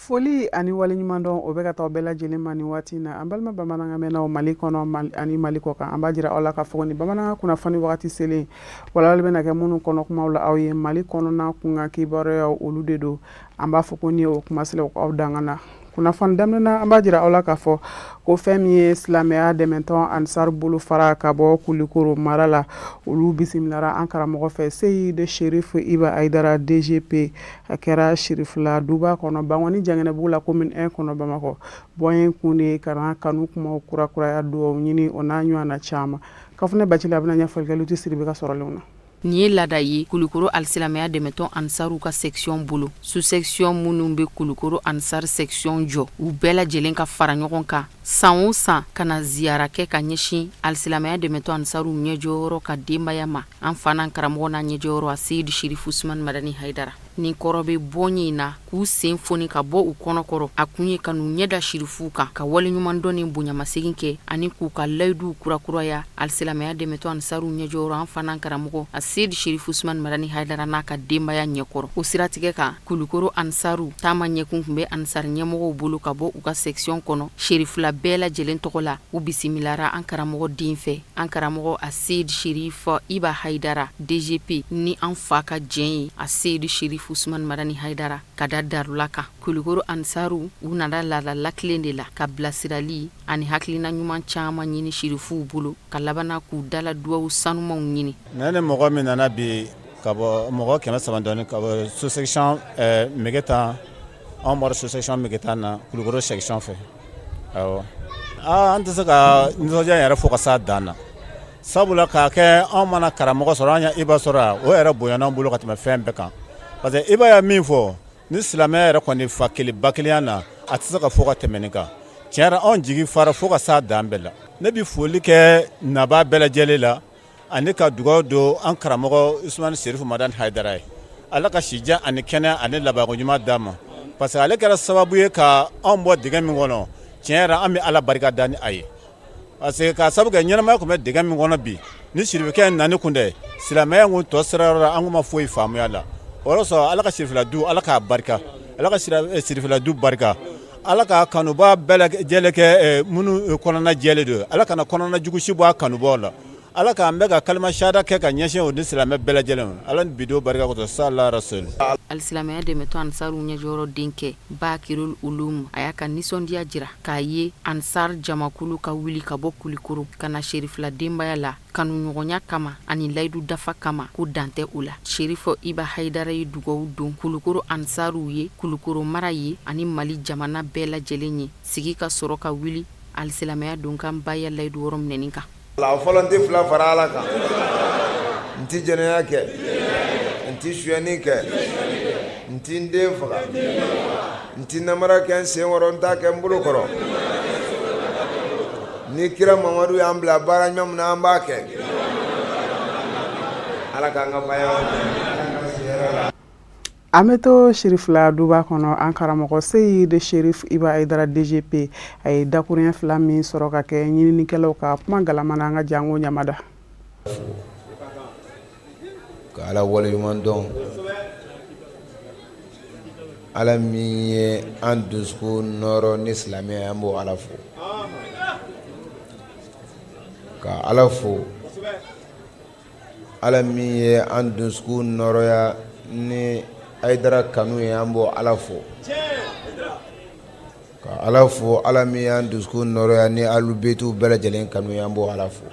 Foli ani waleɲumandɔn, o bɛ ka taa bɛɛ lajɛlen ma ni waati in na. An balima bamanankan mɛnnaw Mali kɔnɔ ani Mali kɔ kan, an b'a jira aw la k'a fɔ ni bamanankan kunnafoni wagati selen, walawalali bɛna kɛ minnu kɔnɔ kumaw la aw ye, Mali kɔnɔna kunkan kibaruyaw, olu de don. An b'a fɔ ko ni o kuma sera, aw dangana. Kunnafoni daminɛ na, an b'a jira aw la k'a fɔ ko fɛn min ye silamɛya dɛmɛtɔn Ansar bolofara ka bɔ Kulikoro mara la, olu bisimilara an karamɔgɔ fɛ, Seyid Sherif Iba Ayidara DGP. A kɛra Sirifila duba kɔnɔ, Bankɔni Janginɛbugu la, commune 1 kɔnɔ, Bamakɔ. Bɔnye kun de ye ka na kanu kumaw kurakuraya, dugawu ɲini, o n'a ɲɔgɔnna caman. Kafunɛ Bacili, a bɛna ɲɛfɔli kɛ Luti Sidibe ka sɔrɔlenw na. Nin ye laada ye Kulukoro alisilamɛya dɛmɛtɔn Ansaruw ka section bolo. Sous-section minnu bɛ Kulukoro Ansar section jɔ, u bɛɛ lajɛlen ka fara ɲɔgɔn kan san o san ka na ziyara kɛ ka ɲɛsin alisilamɛya dɛmɛtɔn Ansaruw ɲɛjɔyɔrɔ ka denbaya ma, an fa n'an karamɔgɔ n'a ɲɛjɔyɔrɔ Aseyidi Sherifu Usumani Madani Hayidara. Nin kɔrɔ bɛ bɔnye in na k'u sen foni ka bɔ u kɔnɔkɔrɔ. A kun ye ka n'u ɲɛ da sirifuw kan, ka waleɲumandɔn ni bonyamasegin kɛ ani k'u ka layiduw kurakuraya alisilamɛya dɛmɛtɔn Ansaruw ɲɛjɔyɔrɔ, an fa n'an karamɔgɔ Aseyidi Sherifu Usumani Madani Hayidara n'a ka denbaya ɲɛkɔrɔ. O siratigɛ kan, Kulukoro Ansaruw taama ɲɛkun tun bɛ Ansar ɲɛmɔgɔw bolo ka bɔ u ka section kɔnɔ. Sherifila bɛɛ lajɛlen tɔgɔ la, u bisimilara an karamɔgɔ den fɛ, an karamɔgɔ Aseyidi Sherifu Iba Hayidara DGP, ni an fa ka jɛn ye Aseyidi Sherifu Usumani Madani Hayidara, ka da darula kan. Kulukoro Ansaruw, u nana laada latilen de la ka bilasirali ani hakilina ɲuman caman ɲini sirifuw bolo, ka laban k'u dala dugawu sanumanw ɲini. Ne ni mɔgɔ min nana bi, ka bɔ mɔgɔ 300 dɔɔni, ka bɔ sous-section Megetan, anw bɔra sous-section Megetan na, Kulukoro section fɛ. Awɔ, an tɛ se ka nisɔndiya yɛrɛ fo ka s'a dan na, sabula k'a kɛ anw mana karamɔgɔ sɔrɔ, an ye Iba sɔrɔ, o yɛrɛ bonyana an bolo ka tɛmɛ fɛn bɛɛ kan, parce que Iba ye min fɔ ni silamɛya yɛrɛ kɔni fa kelen ba kelenya na, a tɛ se ka fɔ ka tɛmɛ nin kan. Tiɲɛ yɛrɛ, anw jigi fara fo ka s'a dan bɛɛ la. Ne bɛ foli kɛ nabaa bɛɛ lajɛlen la ani ka dugawu don an karamɔgɔ Usumani Serifu Madani Hayidara ye. Ala ka sijan ani kɛnɛya ani labanko ɲuman d'a ma, parce que ale kɛra sababu ye ka anw bɔ dingɛ min kɔnɔ. Tiɲɛ yɛrɛ, an bɛ Ala barika da ni a ye, parce que k'a sababu kɛ ɲɛnamaya tun bɛ dingɛ min kɔnɔ bi, ni sirifukɛ in nani kun tɛ, silamɛya kun tɔ sira yɔrɔ la, an kun ma foyi faamuya la. O yɔrɔ sɔrɔ, Ala ka sirifila du, Ala k'a barika, Ala ka sirifila du barika, Ala ka kanubaa bɛɛ lajɛlen kɛ minnu kɔnɔna jɛlen don. Ala kana kɔnɔna jugu si bɔ a kanubaw la. Ala k'an bɛɛ ka kalima sahada kɛ ka ɲɛsin o ni silamɛ bɛɛ lajɛlen ma. Ala ni bi don barika kosɔn, sala rasul. Alisilamɛya dɛmɛtɔn Ansaruw ɲɛjɔyɔrɔ denkɛ Bakirul Ulum, a y'a ka nisɔndiya jira k'a ye Ansar jamakulu ka wuli ka bɔ Kulikoro ka na Serifila denbaya la kanuɲɔgɔnya kama ani layidu dafa kama, ko dan tɛ o la. Serifo Iba Hayidara ye dugawu don Kulukoro Ansaruw ye, Kulukoro mara ye ani Mali jamana bɛɛ lajɛlen ye, sigi ka sɔrɔ ka wuli alisilamɛya donkan baya layidu wɔrɔ minɛni kan. A fɔlɔ, n tɛ fila fara Ala kan, n tɛ jɛnɛya kɛ, n tɛ suyɛni kɛ, n tɛ n den faga, n tɛ namara kɛ n sen kɔrɔ, n t'a kɛ n bolo kɔrɔ. Ni kira Mamadu y'an bila baara ɲuman min na, an b'a kɛ. Ala k'an ka baya. An bɛ to Sirifila duba kɔnɔ. An karamɔgɔ Seyid Sherif Iba Hayidara DGP, a ye dakuruɲɛ fila min sɔrɔ ka kɛ ɲininikɛlaw ka kuma galama na, an ka jango ɲamada. Ka Ala waleɲuman dɔn, Ala min ye an dusukun nɔrɔ ni silamɛya, an b'o Ala fo, ka Ala fo, Ala min ye an dusukun nɔrɔya ni Hayidara kanu ye, an b'o Ala fo, ka Ala fo, Ala min y'an dusukun nɔrɔya ni Ahlul-Baytiw bɛɛ lajɛlen kanu ye, an b'o Ala fo,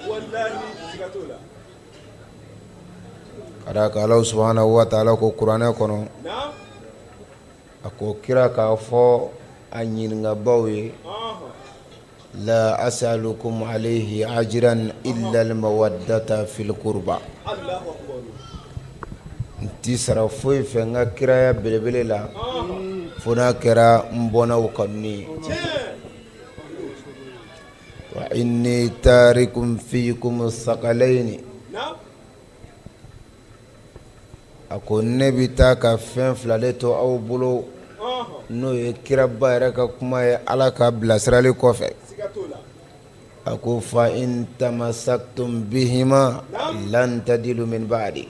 ka d'a kan Ala subahanahu wa taala ko kuranɛ kɔnɔ, a ko kira k'a fɔ a ɲininkabaw ye: La as'alukum alayhi ajran illa al-mawaddata fil qurba. N ti sara foyi fɛ n ka kiraya belebele la fo n'a kɛra n bɔnnaw kanuni ye. Wa inni tarikum fikum sakalayni. A ko ne bɛ taa ka fɛn fila de to aw bolo, n'o ye kiraba yɛrɛ ka kuma ye Ala ka bilasirali kɔfɛ. A ko fa in tamasaktum bihima lan tadilu min ba'di,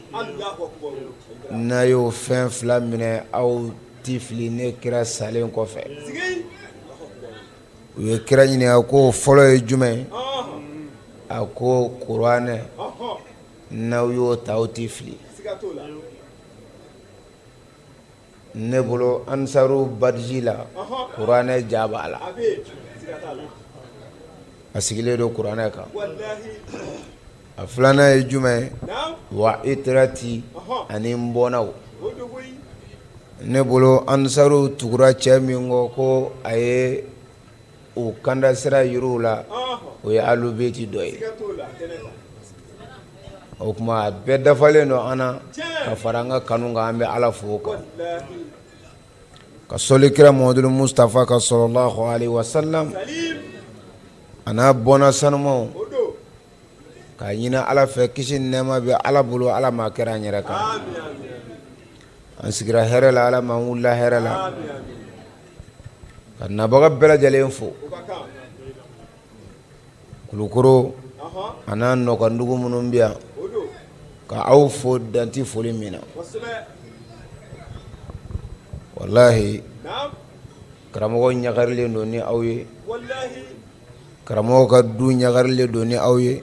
n'a y'o fɛn fila minɛ aw tɛ fili ne kira salen kɔfɛ. U ye kira ɲininka ko fɔlɔ ye jumɛn ye? A ko kuranɛ, n'aw y'o ta aw tɛ fili. Ne bolo ansaru badge la, kuranɛ ja b'a la, a sigilen don kuranɛ kan. A filanan ye jumɛn ye? Wa itrati ani n bɔnnaw. Ne bolo ansaru tugura cɛ min kɔ ko a ye u kanda sira yir'u la, o ye alubeti dɔ ye. O tuma a bɛɛ dafalen don an na ka fara an ka kanu kan, an bɛ Ala fo o kan, ka sɔli kira Muhamadu Mustafa kan salalahu alehi wasalam a n'a bɔnna sanumaw, k'a ɲini Ala fɛ kisi ni nɛɛma bɛ Ala bolo, Ala m'a kɛra an yɛrɛ kan, an sigira hɛrɛ la, Ala m'an wulila hɛrɛ la, ka nabaga bɛɛ lajɛlen fo. Kulukoro a n'a nɔkandugu minnu bɛ yan, ka aw fo dan tɛ foli min na. Walahi karamɔgɔ ɲagarilen don ni aw ye, karamɔgɔ ka du ɲagarilen don ni aw ye,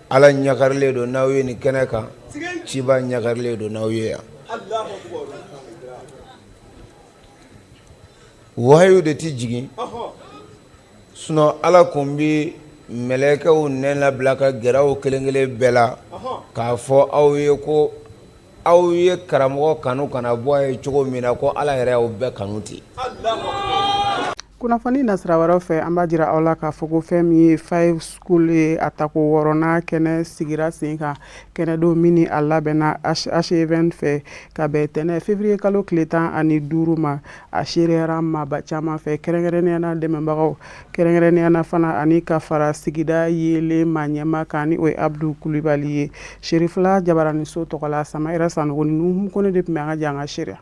Ala ɲagarilen don n'aw ye nin kɛnɛ kan, ciba ɲagarilen don n'aw ye yan. Wahayu de tɛ jigin, sinon Ala tun bɛ mɛlɛkɛw nɛn labila ka gɛrɛ aw kelenkelen bɛɛ la k'a fɔ aw ye ko aw ye karamɔgɔ kanu kana bɔ a ye cogo min na, ko Ala yɛrɛ y'aw bɛɛ kanu ten. Kunnafoni nasira wɛrɛw fɛ, an b'a jira aw la k'a fɔ ko fɛn min ye Five School ye, a tako wɔɔrɔnan kɛnɛ sigira sen kan. Kɛnɛ don min ni a labɛnna H-Event fɛ ka bɛn tɛnɛn février kalo tile 15 ma. A seereyara maaba caman fɛ, kɛrɛnkɛrɛnnenya na dɛmɛbagaw, kɛrɛnkɛrɛnnenya na fana ani ka fara sigida yeelen maa ɲɛmaa kan, ni o ye Abdu Kulibali ye. Serifila Jabaraniso tɔgɔ la, Samayira Sanogo ni Nuhum Kone de tun bɛ an ka jɛ an ka seereya.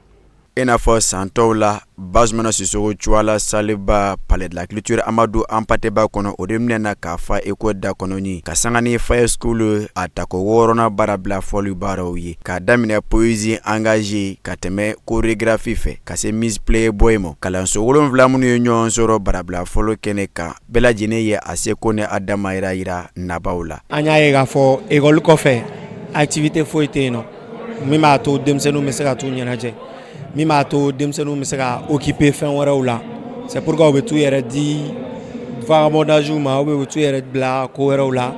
I n'a fɔ san tɔw la, Bazumana Sisoko Cuwala saliba Palais de la Culture Amadu Anpate Ba kɔnɔ, o de minɛna k'a fa i ko da kɔnɔni ka sanga ni Five School a tako wɔɔrɔnan baarabila fɔli baaraw ye, k'a daminɛ poésie engagée ka tɛmɛ chorégraphie fɛ ka se Miss Playboy ma. Kalanso 7 minnu ye ɲɔgɔn sɔrɔ baarabila fɔlɔ kɛnɛ kan, bɛɛ lajɛlen ye a seko ni a damayira yira nabaw la. An y'a ye k'a fɔ école kɔfɛ, activité foyi tɛ yen nɔ min b'a to denmisɛnninw bɛ se ka t'u ɲɛnajɛ, min b'a to denmisɛnninw bɛ se ka occuper fɛn wɛrɛw la. C'est pourquoi u bɛ t'u yɛrɛ di vagabondage ma ou bien u bɛ t'u yɛrɛ bila ko wɛrɛw la.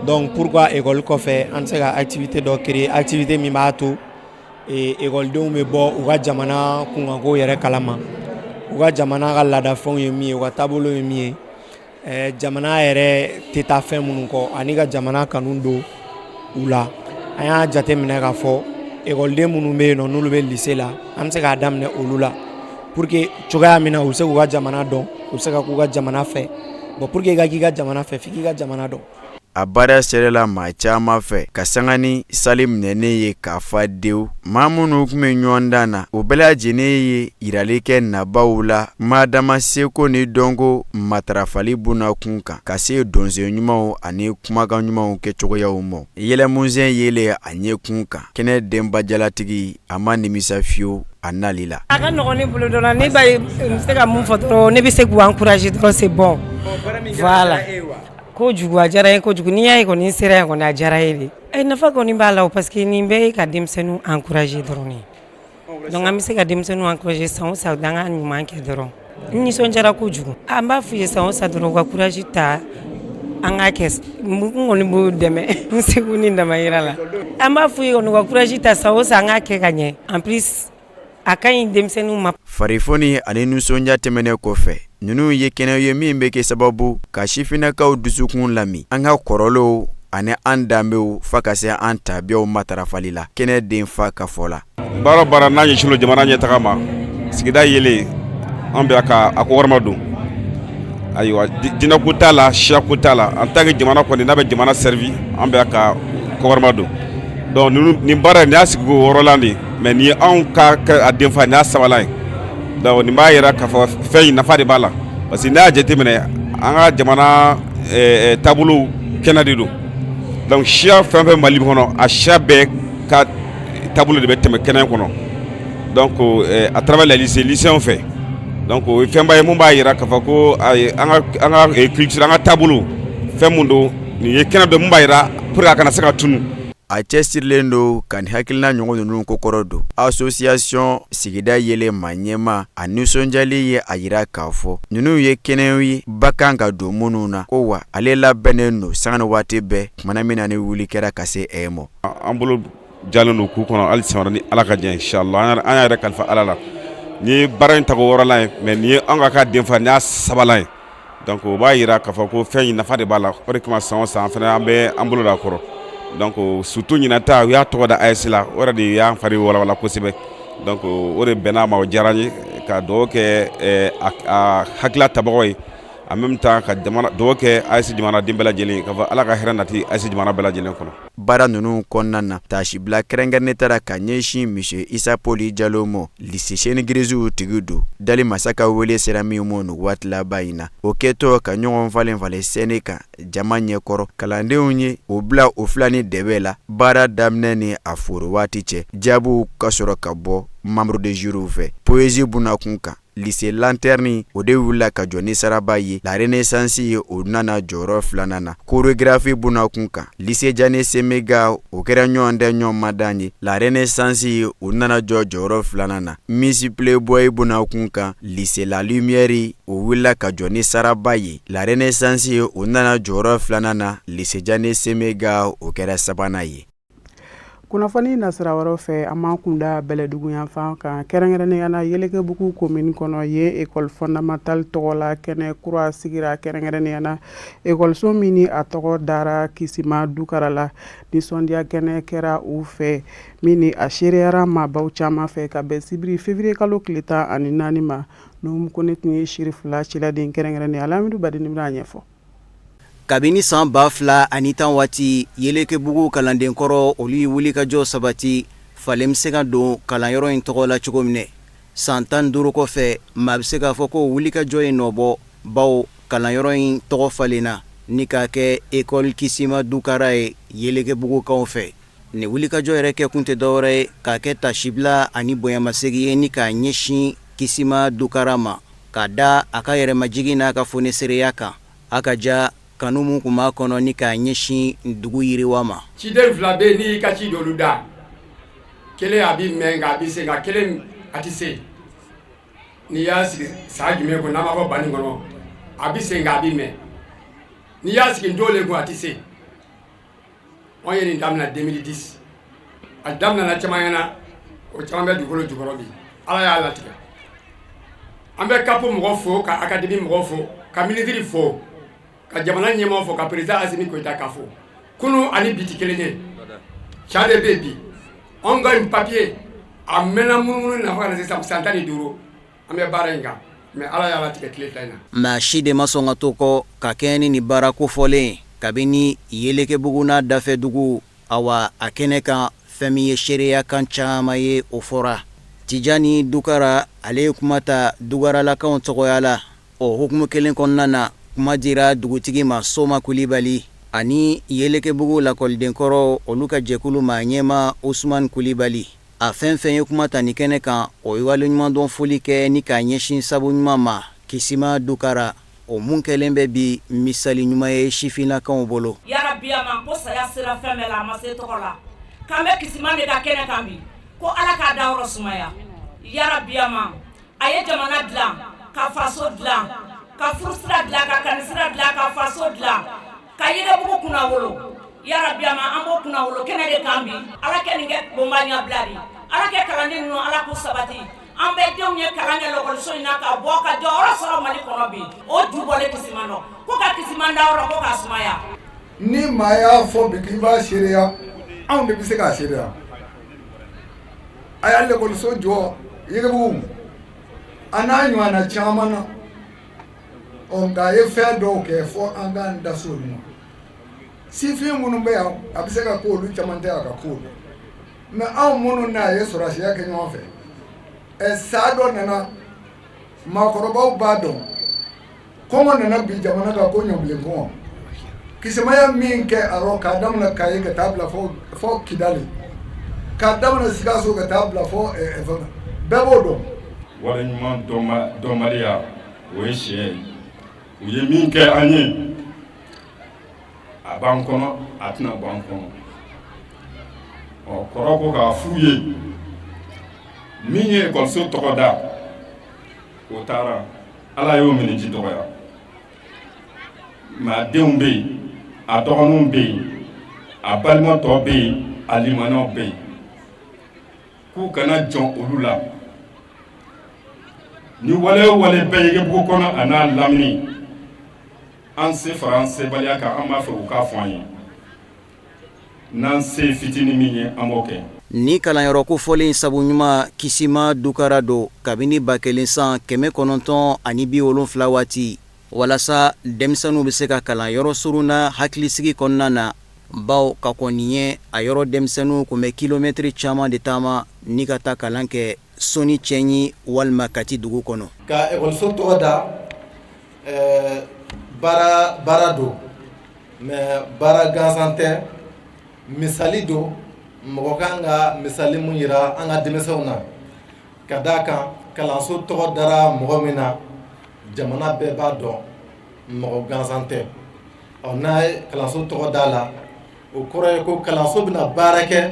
Donc pourquoi école kɔfɛ an tɛ se ka activité dɔ créer, activité min b'a to ekɔlidenw bɛ bɔ u ka jamana kunkanko yɛrɛ kalama, u ka jamana ka laadafɛnw ye min ye, u ka taabolo ye min ye, jamana yɛrɛ tɛ taa fɛn minnu kɔ, ani ka jamana kanu don u la. An y'a jateminɛ k'a fɔ ekɔliden minnu bɛ yen nɔ, n'olu bɛ lycée la, an bɛ se k'a daminɛ olu la pour que cogoya min na u bɛ se k'u ka jamana dɔn, u bɛ se ka k'u ka jamana fɛ. Bon, pour que i ka k'i ka jamana fɛ, f'i k'i ka jamana dɔn. A baara seerela maa caman fɛ ka sanga ni sali minɛnen ye k'a fa dewu. Maa minnu tun bɛ ɲɔgɔndan na, u bɛɛ lajɛlen ye yirali kɛ nabaw la madama seko ni dɔnko matarafali bunakun kan, ka se dɔnsen ɲumanw ani kumakan ɲumanw kɛcogoyaw ma. Yɛlɛmusɛn yelen a ɲɛkun kan, kɛnɛ denbajalatigi a ma nimisa fiyewu a nali la. A ka nɔgɔn ne bolo dɔrɔn, ne b'a ye, n bɛ se ka mun fɔ dɔrɔn, ne bɛ se k'u encourager dɔrɔn, c'est bon, voilà. Kojugu, a diyara n ye kojugu. N'i y'a ye kɔni n sera yan kɔni, a diyara n ye de. Ɛ, nafa kɔni b'a la o, parce que nin bɛɛ ye ka denmisɛnninw encourager dɔrɔn de. Donc an bɛ se ka denmisɛnninw encourager san o san, an ka ɲuman kɛ dɔrɔn. N nisɔndiyara kojugu. An b'a f'u ye san o san dɔrɔn, u ka courage ta, an k'a kɛ. N kɔni b'u dɛmɛ n seko ni damayira la. An b'a f'u ye kɔni, u ka courage ta, san o san an k'a kɛ ka ɲɛ. En plus a ka ɲi denmisɛnninw ma. Farifoni ani nisɔndiya tɛmɛnen kɔfɛ, ninnu ye kɛnɛ ye min bɛ kɛ sababu ka sifinnakaw dusukun lamin an ka kɔrɔlenw ani an danbew fa ka se an tabiyaw matarafali la, kɛnɛ denfa ka fɔ la. Baara o baara n'a ɲɛsinnen jamana ɲɛtaga ma, sigida yelen, an bɛ ka a kɔkɔrɔma don. Ayiwa, jinɛko t'a la, siyako t'a la, en tant que jamana kɔni n'a bɛ jamana servi, an bɛ ka kɔkɔrɔma don. Donc nin baara nin y'a sigi wɔɔrɔnan de ye, mais nin ye anw ka a denfa, nin y'a sabanan ye. Donc nin b'a yira k'a fɔ fɛn in nafa de b'a la, parce que n'i y'a jateminɛ, an ka jamana taabolo kɛnɛ de don. Donc siya fɛn fɛn Mali kɔnɔ, a siya bɛɛ ka taabolo de bɛ tɛmɛ kɛnɛ kɔnɔ. Donc à travers les lycées, lycéens fɛ. Donc o ye fɛnba ye mun b'a jira k'a fɔ ko an ka culture, an ka taabolo, fɛn mun don, nin ye kɛnɛ dɔ mun b'a jira pour que a kana se ka tunun. A cɛsirilen don ka nin hakilina ɲɔgɔn ninnu kokɔrɔ don. Association Sigida Yelen maa ɲɛmaa, a nisɔndiyalen ye a jira k'a fɔ ninnu ye kɛnɛw ye ba kan ka don minnu na, ko wa ale labɛnnen don sanga ni waati bɛɛ tumana min na ni wuli kɛra ka se ɛ ma. An bolo jalen don k'u kɔnɔ hali san wɛrɛ ni Ala ka jɛ, inchallah. An y'a yɛrɛ kalifa Ala la. Nin ye baara in tako wɔɔrɔnan ye, mais nin ye an ka denfa, nin y'a sabanan ye. Donc o b'a jira k'a fɔ ko fɛn in nafa de b'a la. O de kama san o san an fana, an bɛ an bolo don a kɔrɔ. Donc surtout ɲinan ta, u y'a tɔgɔ da AES la, o yɛrɛ de y'an fari walawala kosɛbɛ. Donc o de bɛn'a ma, o diyara n ye, ka dugawu kɛ a hakilila tabagaw ye, en même temps ka jamana dugawu kɛ, AES jamanaden bɛɛ lajɛlen, k'a fɔ Ala ka hɛrɛ nati AES jamana bɛɛ lajɛlen kɔnɔ. Baara ninnu kɔnɔna na, tasibila kɛrɛnkɛrɛnnen taara ka ɲɛsin monsieur Isa Poli Jalo ma, lycée Seni Giriziw tigi don, dali masa ka wele sera min ma nin waati laban in na. O kɛtɔ ka ɲɔgɔn falen falen scène kan jama ɲɛkɔrɔ, kalandenw ye o bila o fila ni dɛbɛ la. Baara daminɛ ni a foro waati cɛ, jaabiw ka sɔrɔ ka bɔ membre de jury fɛ. Poésie bunakun kan, lycée Lanterne, o de wulila ka jɔ ni saraba ye. La Renaissance ye, o nana jɔyɔrɔ filanan na. Chorégraphie bunakun kan, lycée Jane Semega, o kɛra ɲɔgɔn tɛ ɲɔgɔn madan ye. La Renaissance, o nana jɔ jɔyɔrɔ filanan na. Miss Playboy bunakun kan, lycée La Lumière, o wulila ka jɔ ni saraba ye. La Renaissance, o nana jɔyɔrɔ filanan na. Lycée Jane Semega, o kɛra sabanan ye. Kunnafoni nasira wɛrɛw fɛ, an b'an kunda Bɛlɛdugu yanfan kan, kɛrɛnkɛrɛnnenya la Yelekebugu commune kɔnɔ. Yen école fondamentale tɔgɔ la kɛnɛ kura sigira, kɛrɛnkɛrɛnnenya la ekɔliso min ni a tɔgɔ dara Kisima Dukara la. Nisɔndiya kɛnɛ kɛra u fɛ min ni a seereyara maabaw caman fɛ, ka bɛn sibiri février kalo tile 14 ma. Nuhum Kone tun ye siri fila ciladen kɛrɛnkɛrɛnnen. Alamidu Badini bɛna a ɲɛfɔ. Kabini san 2010 waati, Yelekebugu kalandenkɔrɔ, olu ye wulikajɔ sabati falen bɛ se ka don kalanyɔrɔ in tɔgɔ la cogo min. San 15 kɔfɛ, maa bɛ se k'a fɔ ko wulikajɔ in nɔbɔ, bawo kalanyɔrɔ in tɔgɔ falenna ni k'a kɛ école Kisima Dukara ye Yelekebugukaw fɛ. Nin wulikajɔ yɛrɛ kɛ kun tɛ dɔwɛrɛ ye k'a kɛ tasibila ani bonyamasegin ye ni k'a ɲɛsin Kisima Dukara ma, ka da a ka yɛrɛmajigin n'a ka foneseereya kan, a ka ja kanu min tun b'a kɔnɔ ni k'a ɲɛsin dugu yiriwa ma. Ciden fila bɛ yen, n'i y'i ka ci d'olu da, kelen a bɛ mɛn, nka a bɛ se, nka kelen a tɛ se. N'i y'a sigi saa jumɛn kun, n'an b'a fɔ bani kɔnɔ, a bɛ se, nka a bɛ mɛn. N'i y'a sigi ntɔlen kun, a tɛ se. Anw ye nin daminɛ 2010. A daminɛna caman ɲɛna, o caman bɛ dugukolo jukɔrɔ bi. Ala y'a latigɛ. An bɛ CAP mɔgɔ fo, ka académie mɔgɔ fo, ka ministre fo, ka jamana ɲɛmɔgɔ fo, ka président Asimi Goïta ka fo. Kunun ani bi tɛ kelen ye, ca de bɛ bi. Anw ka nin papier, a mɛnna munumunu na fo ka na se san 15 an bɛ baara in kan, mais Ala y'a latigɛ tile fila in na. Maa si de ma sɔn ka to kɔ ka kɛɲɛ ni nin baara kofɔlen kabini Yelekebugu n'a dafɛ dugu. Awa, a kɛnɛ kan, fɛn min ye seereya kan caman ye, o fɔra. Tijani Dukara, ale ye kuma ta Dugaralakaw tɔgɔya la. O hukumu kelen kɔnɔna na, kuma dira dugutigi ma Soma Kulibali ani Yelekebugu lakɔlidenkɔrɔ, olu ka jɛkulu maa ɲɛma Usman Kulibali. A fɛn fɛn ye kuma ta nin kɛnɛ kan, o ye waleɲumandɔn foli kɛ ni k'a ɲɛsin sabu ɲuman ma Kisima Dukara, o mun kɛlen bɛ bi misali ɲuman ye sifinnakaw bolo. Yarabi, a ma ko saya sera fɛn bɛɛ la, a ma se tɔgɔ la. K'an bɛ Kisima de ka kɛnɛ kan bi, ko Ala k'a dayɔrɔ sumaya. Yarabi, a ma a ye jamana dilan, ka faso dilan, ka furusira dilan, ka kanisira dilan, ka faso dilan, ka Yelekebugu kunnawolo. Yarabi, a ma an b'o kunnawolo kɛnɛ de kan bi. Ala kɛ nin kɛ bonba ɲɛbila di. Ala kɛ kalanden ninnu, Ala k'u sabati. An bɛɛ denw ye kalan kɛ lɔkɔliso in na ka bɔ ka jɔyɔrɔ sɔrɔ Mali kɔnɔ bi. O ju bɔlen Kisima nɔ, ko ka Kisima dayɔrɔ ko k'a sumaya. Ni maa y'a fɔ bi k'i b'a seereya, anw de bɛ se k'a seereya. A y'a lekɔliso jɔ Yelekebugu, a n'a ɲɔgɔnna caman na. Ɔ, nka a ye fɛn dɔw kɛ fɔ an k'an da so olu ma. Sifin minnu bɛ yan, a bɛ se ka ko olu caman tɛ a ka ko dɔn, mais anw minnu n'a ye sɔrɔsiya kɛ ɲɔgɔn fɛ, ɛ, saa dɔ nana, maakɔrɔbaw b'a dɔn, kɔngɔ nana bi jamana kan, ko ɲɔbilen kɔngɔ. Kisimaya min kɛ a rɔ, k'a daminɛ Kayi ka taa bila fo Kidali, k'a daminɛ Sikaso ka taa bila fo fɛn. Bɛɛ b'o dɔn. Waleɲuman dɔnbaliya, o ye siɲɛ ye. U ye min kɛ an ye, a b'an kɔnɔ, a tɛna bɔ an kɔnɔ. Ɔ, kɔrɔ ko k'a f'u ye, min ye ekɔliso tɔgɔ da, o taara, Ala y'o miniji dɔgɔya, mais a denw bɛ yen, a dɔgɔninw bɛ yen, a balima tɔ bɛ yen, a limanaw bɛ yen, k'u kana jɔn olu la. Ni wale o wale bɛ Yegebugu kɔnɔ a n'a lamini, an se fara an sebaliya kan, an b'a fɛ u k'a fɔ an ye. N'an se fitinin min ye, an b'o kɛ. Ni kalanyɔrɔ kofɔlen sabu ɲuman Kisima Dukara don kabini 1970 waati, walasa denmisɛnninw bɛ se ka kalan yɔrɔ surun na hakilisigi kɔnɔna na, bawo ka kɔn nin ɲɛ, a yɔrɔ denmisɛnninw tun bɛ kilomɛtiri caman de taama ni ka taa kalan kɛ Soni Cɛɲi walima Kati dugu kɔnɔ. Ka ekɔliso tɔgɔ da, baara don, mais baara gansan tɛ. Misali don, mɔgɔ kan ka misali mun jira an ka denmisɛnw na, ka d'a kan kalanso tɔgɔ dara mɔgɔ min na, jamana bɛɛ b'a dɔn mɔgɔ gansan tɛ. Ɔ, n'a ye kalanso tɔgɔ d'a la, o kɔrɔ ye ko kalanso bɛna baara kɛ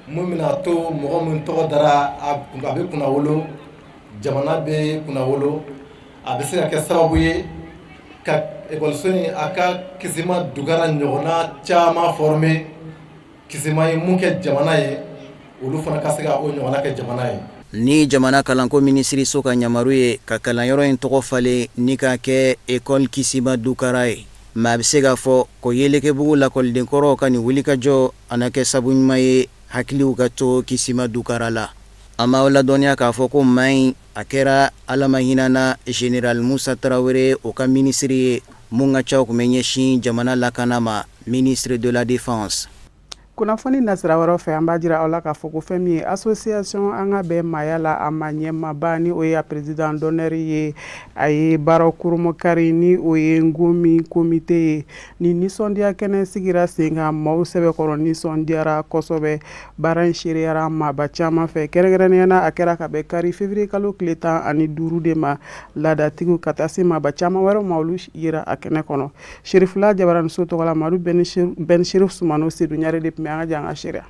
mun bɛna to mɔgɔ min tɔgɔ dara a bɛ kunnawolo, jamana bɛ kunnawolo. A bɛ se ka kɛ sababu ye ka ekɔliso in, a ka Kisima Dukara ɲɔgɔnna caman former. Kisima ye mun kɛ jamana ye, olu fana ka se ka o ɲɔgɔnna kɛ jamana ye. Ni jamana kalanko minisiriso ka yamaru ye ka kalanyɔrɔ in tɔgɔ falen ni k'a kɛ École Kisima Dukara ye, maa bɛ se k'a fɔ ko Yelekebugu lakɔlidenkɔrɔw ka nin wulikajɔ a na kɛ sabu ɲuman ye hakiliw ka to Kisima Dukara la. An b'aw ladɔnniya k'a fɔ ko maa in a kɛra, Ala ma hinɛna Général Musa Tarawele, o ka minisiri ye mun ka ca tun bɛ ɲɛsin jamana lakana ma, ministre de la Défense. Kunnafoni nasira wɛrɛ fɛ, an b'a jira aw la k'a fɔ ko fɛn min ye association An ka bɛn maaya la, a ma ɲɛmaaba ni o ye a président d'honneur ye, a ye baara kurunbonkari ni o ye Ngomi comité ye. Ni nisɔndiya kɛnɛ sigira sen kan, maaw sɛbɛkɔrɔ nisɔndiyara kosɛbɛ. Baara in seereyara maaba caman fɛ, kɛrɛnkɛrɛnnenya na a kɛra ka bɛn kari février kalo tile 15 de ma. Laadatigiw ka taa se maaba caman wɛrɛw ma, olu yera a kɛnɛ kɔnɔ. Serifula jabaraniso tɔgɔ la, Madu Ben Serif Sumano Sedu Ɲare de tun bɛ. An ka jɛ an ka seereya.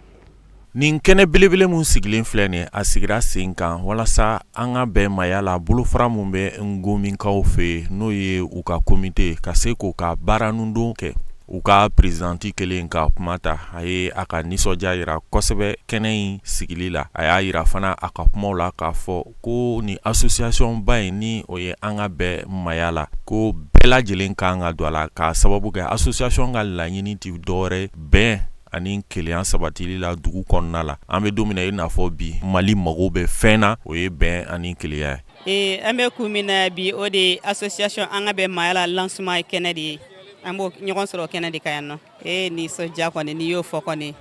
Nin kɛnɛ belebele min sigilen filɛ nin, a sigira sen kan walasa an ka bɛn maaya la bolofara min bɛ Ngomikaw fɛ yen, n'o ye u ka komite, ka se k'u ka baara nudon kɛ. U ka présidente kelen ka kuma ta, a ye a ka nisɔndiya jira kosɛbɛ kɛnɛ in sigili la. A y'a jira fana a ka kumaw la k'a fɔ ko ni association ba in, ni o ye an ka bɛn maaya la, ko bɛɛ lajɛlen ka kan ka don a la, k'a sababu kɛ association ka laɲini tɛ dɔwɛrɛ bɛn ani kelenya sabatili la dugu kɔnɔna la. An bɛ don min na i n'a fɔ bi, Mali mago bɛ fɛn na, o ye bɛn ani kelenya ye. An bɛ kun min na bi, o de ye association An ka bɛn maaya la lancement kɛnɛ de ye. An b'o ɲɔgɔn sɔrɔ kɛnɛ de kan yan nɔ. Ee, nisɔndiya kɔni, n'i y'o fɔ kɔni,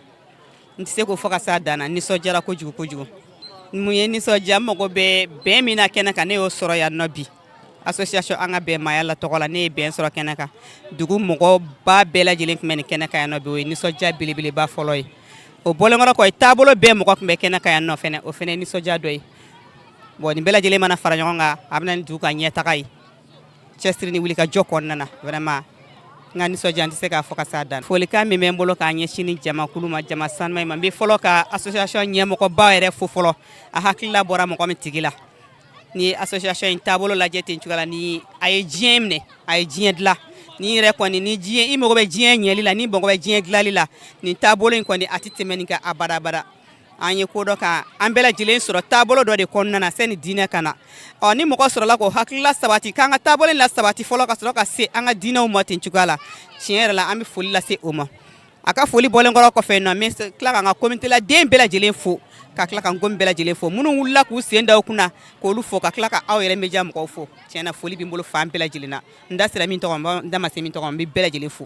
n tɛ se k'o fɔ ka s'a dan na. Nisɔndiyara kojugu kojugu. Mun ye nisɔndiya? N mago bɛ bɛn min na kɛnɛ kan, ne y'o sɔrɔ yan nɔ bi. Association An ka bɛn maaya la tɔgɔ la, ne ye bɛn sɔrɔ kɛnɛ kan. Dugu mɔgɔba bɛɛ lajɛlen tun bɛ nin kɛnɛ kan yan nɔ bi. O ye nisɔndiya belebeleba fɔlɔ ye. O bɔlenkɔrɔ kɔ, taabolo bɛɛ mɔgɔ tun bɛ kɛnɛ kan yan nɔ fɛnɛ, o fɛnɛ ye nisɔndiya dɔ ye. Bon, nin bɛɛ lajɛlen mana fara ɲɔgɔn kan, a bɛ na ni dugu ka ɲɛtaga ye, cɛsiri ni wuli ka jɔ kɔnɔna na. Vraiment, n ka nisɔndiya, n tɛ se k'a fɔ ka s'a dan. Folikan min bɛ n bolo k'a ɲɛsin ni jamakulu ma, jama sanuma ma, n bɛ fɔlɔ ka association ɲɛmɔgɔba yɛrɛ fo fɔlɔ. A hakilila bɔra mɔgɔ min tigi la, ni ye association in taabolo lajɛ ten cogoya la, ni a ye diɲɛ minɛ, a ye diɲɛ dilan. Ni yɛrɛ kɔni, ni diɲɛ, i mago bɛ diɲɛ ɲɛli la, ni mago bɛ diɲɛ dilanli la, nin taabolo in kɔni, a tɛ tɛmɛ nin kan abada. An ye ko dɔ kan, an bɛɛ lajɛlen sɔrɔ taabolo dɔ de kɔnɔna na sani diinɛ ka na. Ɔ, ni mɔgɔ sɔrɔla k'o hakilila sabati, k'an ka taabolo in la sabati fɔlɔ ka sɔrɔ ka se an ka diinɛw ma ten cogoya la, tiɲɛ yɛrɛ la, an bɛ foli lase o ma. A ka foli bɔlen kɔrɔ kɔfɛ nɔ, n bɛ tila k'an ka comité la den bɛɛ lajɛlen fo, ka tila ka Ngomi bɛɛ lajɛlen fo, minnu wulila k'u sen da u kunna k'olu fo, ka tila ka aw yɛrɛ média mɔgɔw fo. Tiɲɛ na, foli bɛ n bolo fan bɛɛ lajɛlen na. N da sera min tɔgɔ ma, n da ma se min tɔgɔ ma, n bɛ bɛɛ lajɛlen fo.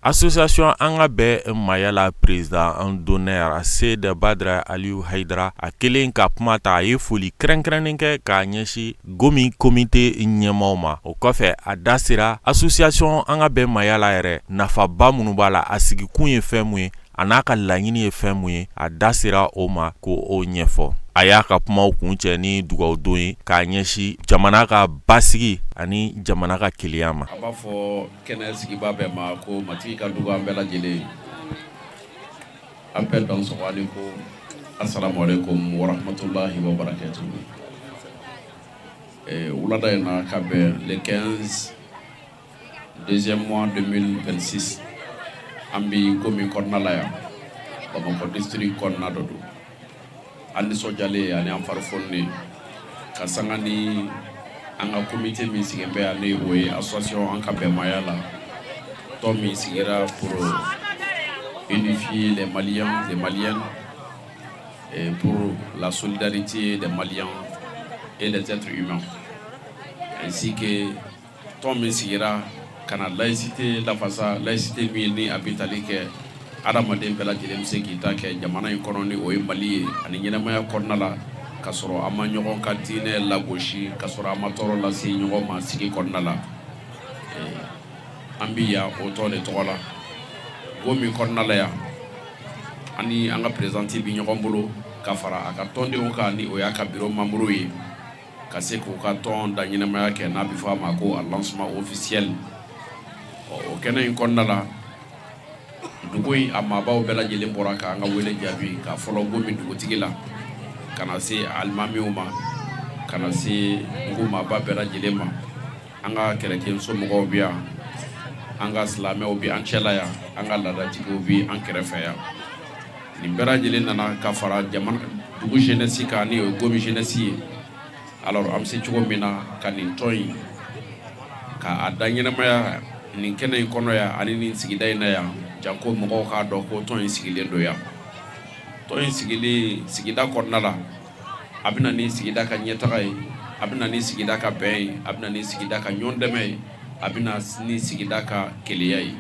Association An ka bɛn maaya la président d'honneur Seyid Badara Aliyu Hayidara, a kelen ka kuma ta, a ye foli kɛrɛnkɛrɛnnen kɛ k'a ɲɛsin Gomi comité ɲɛmaaw ma. O kɔfɛ, a da sera association An ka bɛn maaya la yɛrɛ nafaba minnu b'a la, a sigikun ye fɛn mun ye, a n'a ka laɲini ye fɛn mun ye, a da sera o ma k'o ɲɛfɔ. A y'a ka kumaw kuncɛ ni dugawudon ye k'a ɲɛsin jamana ka basigi ani jamana ka kelenya ma. A b'a fɔ kɛnɛ sigibaa bɛɛ ma ko Matigi ka duba an bɛɛ lajɛlen ye. An bɛɛ dansɔgɔ ani ko asalamu aleykum warahmatulahi wabarakatuhu. Wulada in na ka bɛn le 15 deuxième mois 2026, an bɛ Gomi kɔnɔna la yan, Bamakɔ district kɔnɔna dɔ don. An nisɔndiyalen ani an fari foninen ka sanga ni an ka comité min sigilen bɛ yan, ni o ye association An ka bɛn maaya la, tɔn min sigira pour unifier les Maliens, les Maliennes et pour la solidarité des Maliens et des êtres humains, ainsi que tɔn min sigira ka na laïcité lafasa, laïcité min ni a bɛ tali kɛ adamaden bɛɛ lajɛlen bɛ se k'i ta kɛ jamana in kɔnɔ, ni o ye Mali ye, ani ɲɛnamaya kɔnɔna la, ka sɔrɔ an ma ɲɔgɔn ka diinɛ lagosi, ka sɔrɔ an ma tɔɔrɔ lase ɲɔgɔn ma sigi kɔnɔna la. An bɛ yan o tɔn de tɔgɔ la Gomi kɔnɔna la yan. Ani an ka présidente bɛ ɲɔgɔn bolo ka fara a ka tɔndenw kan, ni o y'a ka bureau membre ye, ka se k'u ka tɔn da ɲɛnamaya kɛ, n'a bɛ fɔ a ma ko a lancement officiel. Ɔ, o kɛnɛ in kɔnɔna la, dugu in a maabaw bɛɛ lajɛlen bɔra k'an ka wele jaabi, ka fɔlɔ Gomi dugutigi la ka na se alimamiw ma, ka na se dugu maaba bɛɛ lajɛlen ma. An ka chrétien somɔgɔw bɛ yan, an ka silamɛw bɛ an cɛla yan, an ka laadatigiw bɛ an kɛrɛfɛ yan. Nin bɛɛ lajɛlen nana ka fara jamana dugu jeunesse kan, ni o ye Gomi jeunesse ye. Alors, an bɛ se cogo min na ka nin tɔn in ka a da ɲɛnamaya nin kɛnɛ in kɔnɔ yan ani nin sigida in na yan, janko mɔgɔw k'a dɔn ko tɔn in sigilen don yan. Tɔn in sigilen sigida kɔnɔna la, a bɛ na ni sigida ka ɲɛtaga ye, a bɛ na ni sigida ka bɛn ye, a bɛ na ni sigida ka ɲɔgɔn dɛmɛ ye, a bɛ na ni sigida ka kelenya ye.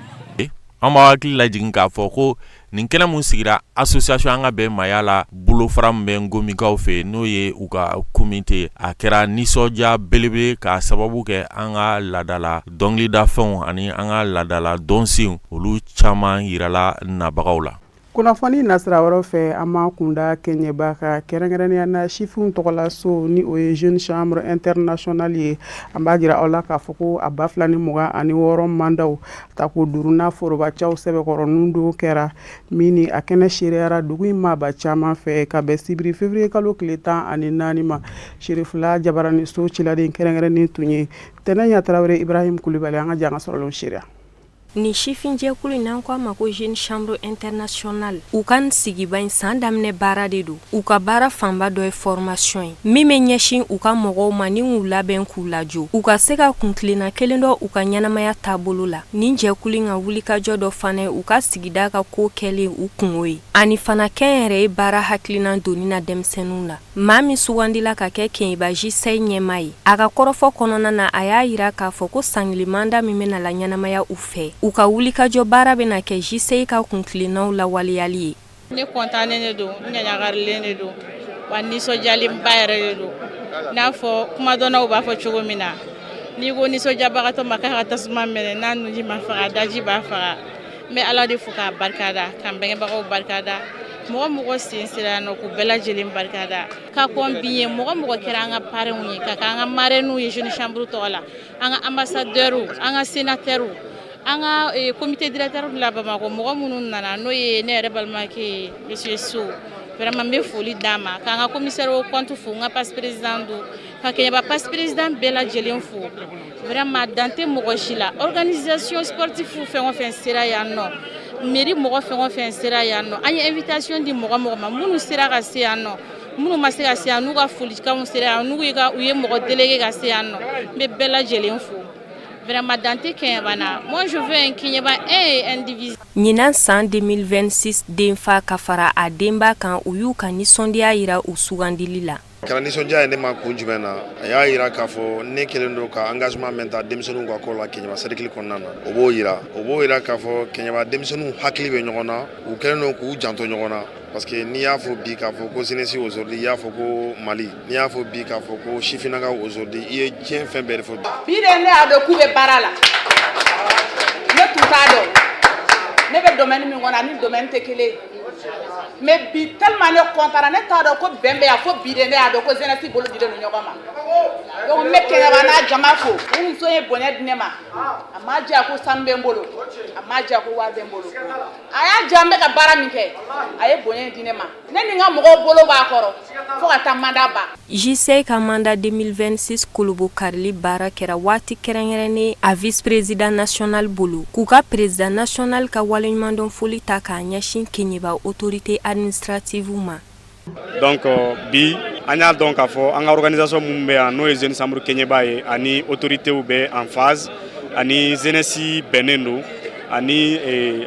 An b'a hakili lajigin k'a fɔ ko nin kɛnɛ min sigira association An ka bɛn maaya la, bolofara min bɛ Ngomikaw fɛ yen, n'o ye u ka comité, a kɛra nisɔndiya belebele k'a sababu kɛ an ka laadala dɔnkilidafɛnw ani an ka laadala dɔnsenw, olu caman yirala nabagaw la. Kunnafoni nasira wɛrɛ fɛ, an ma kunda Kɛɲɛba ka kɛrɛnkɛrɛnnenya na sifinw tɔgɔlaso, ni o ye Jeune Chambre Internationale ye. An b'a jira aw la k'a fɔ ko a 2026 mandatw tako duurunan forobacaw sɛbɛkɔrɔnin don kɛra min ni a kɛnɛ seereyara dugu in maaba caman fɛ ka bɛn sibiri février kalo tile 14 ma. Serifila jabaraniso ciladen kɛrɛnkɛrɛnnen tun ye Tɛnɛ Ɲa Tarawele Ibrahim Kulibali. An ka jɛ an ka sɔrɔlenw seereya. Nin sifinjɛkulu in, n'an ko a ma ko Jeune Chambre Internationale, u ka nin sigiba in san daminɛ baara de don. U ka baara fanba dɔ ye formation ye min bɛ ɲɛsin u ka mɔgɔw ma ni k'u labɛn, k'u lajɔ, u ka se ka kuntilenna kelen dɔ u ka ɲɛnamaya taabolo la. Nin jɛkulu in ka wulikajɔ dɔ fana ye u ka sigida ka ko kɛlen u kungo ye, ani fana kɛnyɛrɛye baara hakilina donni na denmisɛnninw la. Maa min sugandila ka kɛ Kɛɲɛba JCI ɲɛmaa ye, a ka kɔrɔfɔ kɔnɔna na, a y'a jira k'a fɔ ko sankelen mandat min bɛna la ɲɛnamaya u fɛ, u ka wulikajɔ baara bɛna kɛ JCI ka kuntilennaw lawaleyali ye. Ne kɔntannen de don, n ɲagarilen de don, wa nisɔndiyalenba yɛrɛ de don. N'a fɔ kumadɔnnaw b'a fɔ cogo min na, n'i ko nisɔndiyabagatɔ ma k'a ka tasuma mɛnɛ, n'a nunji ma faga, daji b'a faga. N bɛ Ala de fo k'a barikada, ka n bangebagaw barikada, mɔgɔ mɔgɔ sen sera yan nɔ, k'u bɛɛ lajɛlen barikada. Ka kɔn bi ye, mɔgɔ mɔgɔ kɛra an ka parrainw ye, ka kɛ an ka marraines ye Jeune Chambre tɔgɔ la, an ka ambassadeurs, an ka sénateurs, an ka comité directeur la Bamakɔ, mɔgɔ minnu nana, n'o ye ne yɛrɛ balimakɛ ye, monsieur So, vraiment n bɛ foli d'a ma, k'an ka commissaire au compte fo, n ka passe président don, ka Kɛɲɛba passe président bɛɛ lajɛlen fo. Vraiment, dan tɛ mɔgɔ si la. Organisation sportive fɛn o fɛn sera yan nɔ, mairie mɔgɔ fɛn o fɛn sera yan nɔ, an ye invitation di mɔgɔ mɔgɔ ma, minnu sera ka se yan nɔ, minnu ma se ka se yan, n'u ka folikanw sera yan, n'u ka u ye mɔgɔ délégué ka se yan nɔ, n bɛ bɛɛ lajɛlen fo. Vraiment, dan tɛ Kɛɲɛba na. Moi, je veux un Kɛɲɛba un et indivisible. Ɲinan san 2026, denfa ka fara a denba kan, u y'u ka nisɔndiya jira u sugandili la. Kɛra nisɔndiya ye ne ma kun jumɛn na? A y'a yira k'a fɔ ne kɛlen don ka engagement min ta denmisɛnninw ka ko la Kɛɲɛba cercle kɔnɔna na, o b'o yira k'a fɔ Kɛɲɛba denmisɛnninw hakili bɛ ɲɔgɔn na, u kɛlen don k'u janto ɲɔgɔn na, parce que n'i y'a fɔ bi k'a fɔ ko jeunesse aujourd'hui, i y'a fɔ ko Mali. N'i y'a fɔ bi k'a fɔ ko sifinnakaw aujourd'hui, i ye diɲɛ fɛn bɛɛ de fɔ. Bi de ne y'a dɔn k'u bɛ baara la. Ne tun t'a dɔn. Ne bɛ domaine min kɔnɔ, ani domaine tɛ kelen ye. Mais bi, tellement ne kɔntara, ne t'a dɔn ko bɛn bɛ yan fo bi de. Ne y'a dɔn ko jeunesse bolo dilen don ɲɔgɔn ma. Donc n bɛ Kɛɲɛba n'a jama fo. O muso ye bonya di ne ma. A ma diya ko sanu bɛ n bolo, a ma diya ko wari bɛ n bolo, a y'a diya n bɛ ka baara min kɛ. A ye bonya di ne ma. Ne ni n ka mɔgɔw bolo b'a kɔrɔ fo ka taa mandat ban. JCI ka mandat 2026 kolobo karili baara kɛra waati kɛrɛnkɛrɛnnen a vice-président national bolo, k'u ka président national ka waleɲumandɔn foli ta k'a ɲɛsin Keɲeba autorité administrative ma. Donc bi, an y'a dɔn k'a fɔ an ka organisation mun bɛ yan, n'o ye Jeune Chambre Keɲeba ye, ani autorités bɛ en phase, ani jeunesse bɛnnen don, ani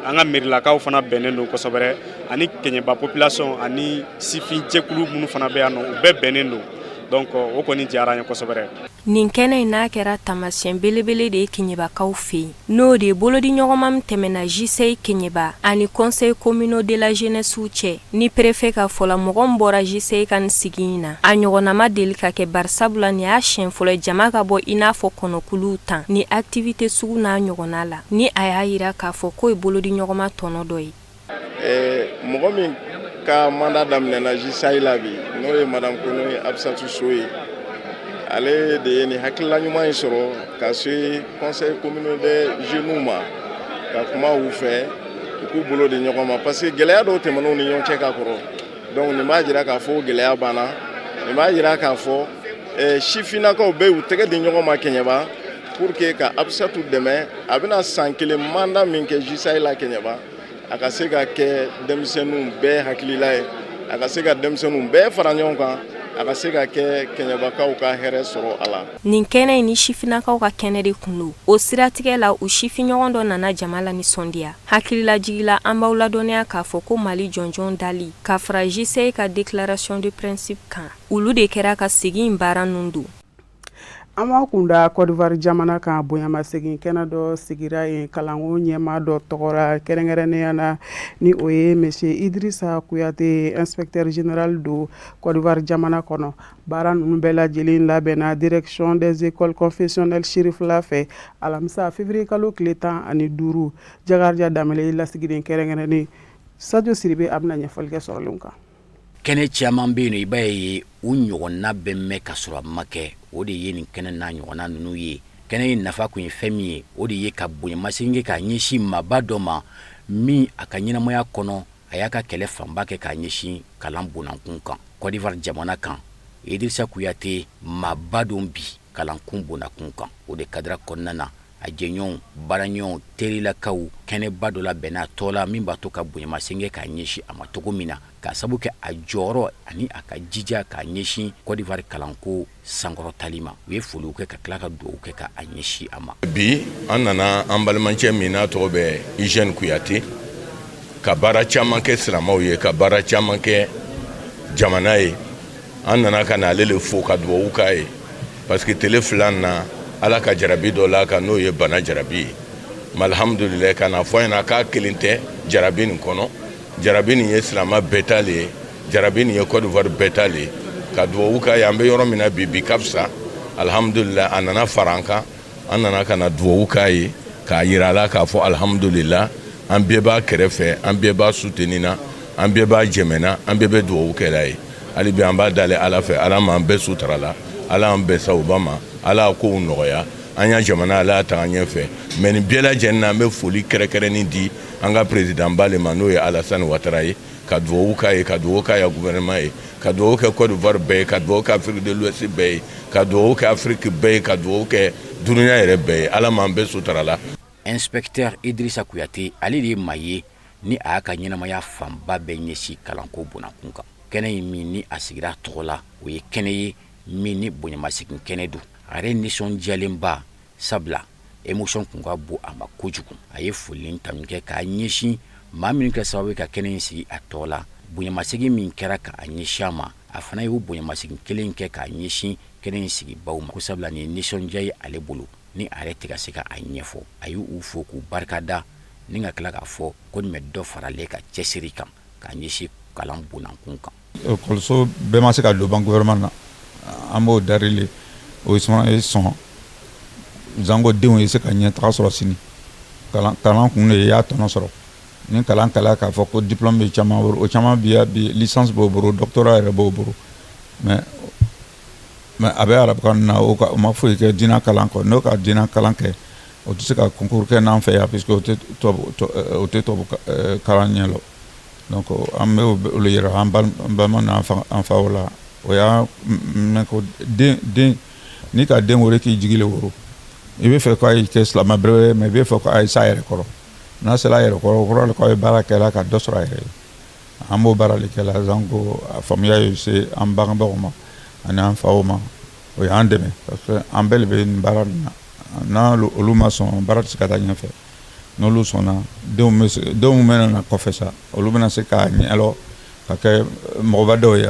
an ka mairilakaw fana bɛnnen don kosɛbɛ, ani Keɲeba population ani sifin jɛkulu minnu fana bɛ yan nɔ, u bɛɛ bɛnnen don. Donc o kɔni diyara an ye kosɛbɛ. Nin kɛnɛ in n'a kɛra taamasiyɛn belebele de ye Keɲebakaw fɛ yen, n'o de ye bolodiɲɔgɔnma min tɛmɛna JCI Keɲeba ani conseil communal de la jeunesse cɛ. Ni préfet ka fɔ la, mɔgɔ min bɔra JCI ka nin sigi in na, a ɲɔgɔnna ma deli ka kɛ, barisabula nin y'a siɲɛ fɔlɔ jama ka bɔ i n'a fɔ kɔnɔkuluw tan ni activité sugu n'a ɲɔgɔnna la, ni a y'a yira k'a fɔ k'o ye bolodiɲɔgɔnma tɔnɔ dɔ ye. Mɔgɔ min ka mandat daminɛna JCI la bi, n'o ye madame Kone Absatou So ye, ale de ye nin hakilila ɲuman in sɔrɔ ka se conseil communal des jeunes ma, ka kuma u fɛ, u k'u bolo di ɲɔgɔn ma, parce que gɛlɛya dɔw tɛmɛn'u ni ɲɔgɔn cɛ ka kɔrɔ. Donc nin b'a jira k'a fɔ gɛlɛya banna. Nin b'a jira k'a fɔ sifinnakaw bɛ u tɛgɛ di ɲɔgɔn ma Kɛɲɛba pour que ka Absatou dɛmɛ. A bɛna san kelen mandat min kɛ JCI la Kɛɲɛba, a ka se ka kɛ denmisɛnninw bɛɛ hakilila ye, a ka se ka denmisɛnninw bɛɛ fara ɲɔgɔn kan, a ka se ka kɛ Kɛɲɛbakaw ka hɛrɛ sɔrɔ a la. Nin kɛnɛ in ni sifinnakaw ka kɛnɛ de kun don. O siratigɛ la, u sifinɲɔgɔn dɔ nana jama la nisɔndiya. Hakililajigila, an b'aw ladɔnniya k'a fɔ ko Mali jɔnjɔn dali ka fara JCI ka déclaration de principe kan, olu de kɛra ka sigi in baara ninnu don. An b'a kunda Côte d'Ivoire jamana kan. Bonyamasegin kɛnɛ dɔ sigira yen kalanko ɲɛmaa dɔ tɔgɔra, kɛrɛnkɛrɛnnenya na ni o ye monsieur Idrissa Kouyaté, inspecteur général don Côte d'Ivoire jamana kɔnɔ. Baara ninnu bɛɛ lajɛlen labɛnna direction des écoles confessionnelles Sirifila fɛ alamisa février kalo tile 15. Jakarija Danbele, lasigiden kɛrɛnkɛrɛnnen Sadio Siribe, a bɛna ɲɛfɔli kɛ sɔrɔlenw kan. Kɛnɛ caman bɛ yen, i b'a ye u ɲɔgɔnna bɛ mɛn ka sɔrɔ a ma kɛ. O de ye nin kɛnɛ n'a ɲɔgɔnna ninnu ye. Kɛnɛ in nafa kun ye fɛn min ye, o de ye ka bonyamasegin kɛ k'a ɲɛsin maaba dɔ ma, min a ka ɲɛnamaya kɔnɔ, a y'a ka kɛlɛ fanba kɛ k'a ɲɛsin kalan bonankun kan Côte d'Ivoire jamana kan. Idrissa Kouyaté, maaba don bi kalankun bonnakun kan. O de cadre kɔnɔna na, a jɛɲɔgɔnw, baaraɲɔgɔnw, terilakaw, kɛnɛba dɔ labɛnna a tɔ la min b'a to ka bonyamasegin kɛ k'a ɲɛsin a ma cogo min na, k'a sabu kɛ a jɔyɔrɔ ani a ka jija k'a ɲɛsin Côte d'Ivoire kalanko sankɔrɔtali ma. U ye foliw kɛ ka tila ka dugawu kɛ k'a ɲɛsin a ma. Bi, an nana an balimacɛ min n'a tɔgɔ bɛ Hygiène Kuyate, ka baara caman kɛ silamɛw ye, ka baara caman kɛ jamana ye. An nana ka na ale le fo ka dugawu k'a ye, parce que tele fila na, Ala ka jarabi dɔ la kan, n'o ye bana jarabi ye. Alhamdulilayi, ka na fɔ a ɲɛna k'a kelen tɛ jarabi nin kɔnɔ. Jarabi nin ye silamɛ bɛɛ ta le ye, jarabi nin ye Côte d'Ivoire bɛɛ ta le ye. Ka dugawu k'a ye. An bɛ yɔrɔ min na bi, bi ka fisa, alhamdulilayi. A nana fara an kan. An nana ka na dugawu k'a ye, k'a yira a la k'a fɔ alhamdulila, an bɛɛ b'a kɛrɛfɛ, an bɛɛ b'a soutenir na, an bɛɛ b'a jɛmɛna, an bɛɛ bɛ dugawu kɛla ye. Hali bi, an b'a dali Ala fɛ, Ala m'an bɛɛ sutara la, Ala y'an bɛɛ sawuba ma, Ala y'a kow nɔgɔya an ya jamana, Ala y'a taga ɲɛfɛ. Mais nin bɛɛ lajɛlen na, an bɛ foli kɛrɛnkɛrɛnnin di an ka président ba le ma, n'o ye Alassane Ouattara ye, ka dugawu k'a ye, ka dugawu k'a ya gouvernement ye, ka dugawu kɛ Côte d'Ivoire bɛɛ ye, ka dugawu kɛ Afrique de l'Ouest bɛɛ ye, ka dugawu kɛ Afrique bɛɛ ye, ka dugawu kɛ dunuya yɛrɛ bɛɛ ye. Ala m'an bɛɛ sutara la. Inspecteur Idrissa Kouyaté, ale de ye maa ye ni a y'a ka ɲɛnamaya fanba bɛɛ ɲɛsin kalanko bonnakun kan. Kɛnɛ in min ni a sigira tɔgɔ la, o ye kɛnɛ ye min ni bonyamasegin kɛnɛ don. A yɛrɛ nisɔndiyalenba, sabula émotion kun ka bon a ma kojugu. A ye foli tanu kɛ k'a ɲɛsin maa minnu kɛ sababu ka kɛnɛ in sigi a tɔgɔ la. Bonyamasegin min kɛra k'a ɲɛsin a ma, a fana y'o bonyamasegin kelen kɛ k'a ɲɛsin kɛnɛ in sigibaw ma, ko sabula nin ye nisɔndiya ye ale bolo ni a yɛrɛ tɛ ka se ka a ɲɛfɔ. A y'u fo k'u barikada ni ka tila k'a fɔ ko nin bɛ dɔ faralen ka cɛsiri kan k'a ɲɛsin kalan bonankun kan. Ekɔliso bɛɛ ma se ka don ban gouvernement na, an b'o darili o ye sɔn zanko denw ye se ka ɲɛ taga sɔrɔ sini. Kalan kun de ye, i y'a tɔnɔ sɔrɔ. Ni kalan kɛla k'a fɔ ko diplôme bɛ caman bolo, o caman bi bi licence b'o bolo, doctorat yɛrɛ b'o bolo, mais a bɛ arabukan na, o ka o ma foyi kɛ diinɛ kalan kɔ. N'o ka diinɛ kalan kɛ, o tɛ se ka concours kɛ n'an fɛ yan, puisque o tɛ tubabu kalan ɲɛ lɔ. Donc an bɛ olu yira an balima n'an faw la. O y'a mɛn ko den den n'i ka den woro, k'i jigi le woro. I bɛ fɛ k'a kɛ silamɛ bɛrɛ, mais i bɛ fɛ k'a s'a yɛrɛ kɔrɔ. N'a sera a yɛrɛ kɔrɔ, o kɔrɔ k'aw ye baara kɛla ka dɔ sɔrɔ a yɛrɛ ye. An b'o baara de kɛla. Donc a faamuya ye se an bangebagaw ma ani an faw ma, o y'an dɛmɛ, parce que an bɛɛ de bɛ nin baara nin na. N'a olu ma sɔn, baara tɛ se ka taa ɲɛfɛ. N'olu sɔnna, denw bɛ se, denw bɛna na kɔfɛ sa, olu bɛna se k'a ɲɛlɔ ka kɛ mɔgɔba dɔw ye.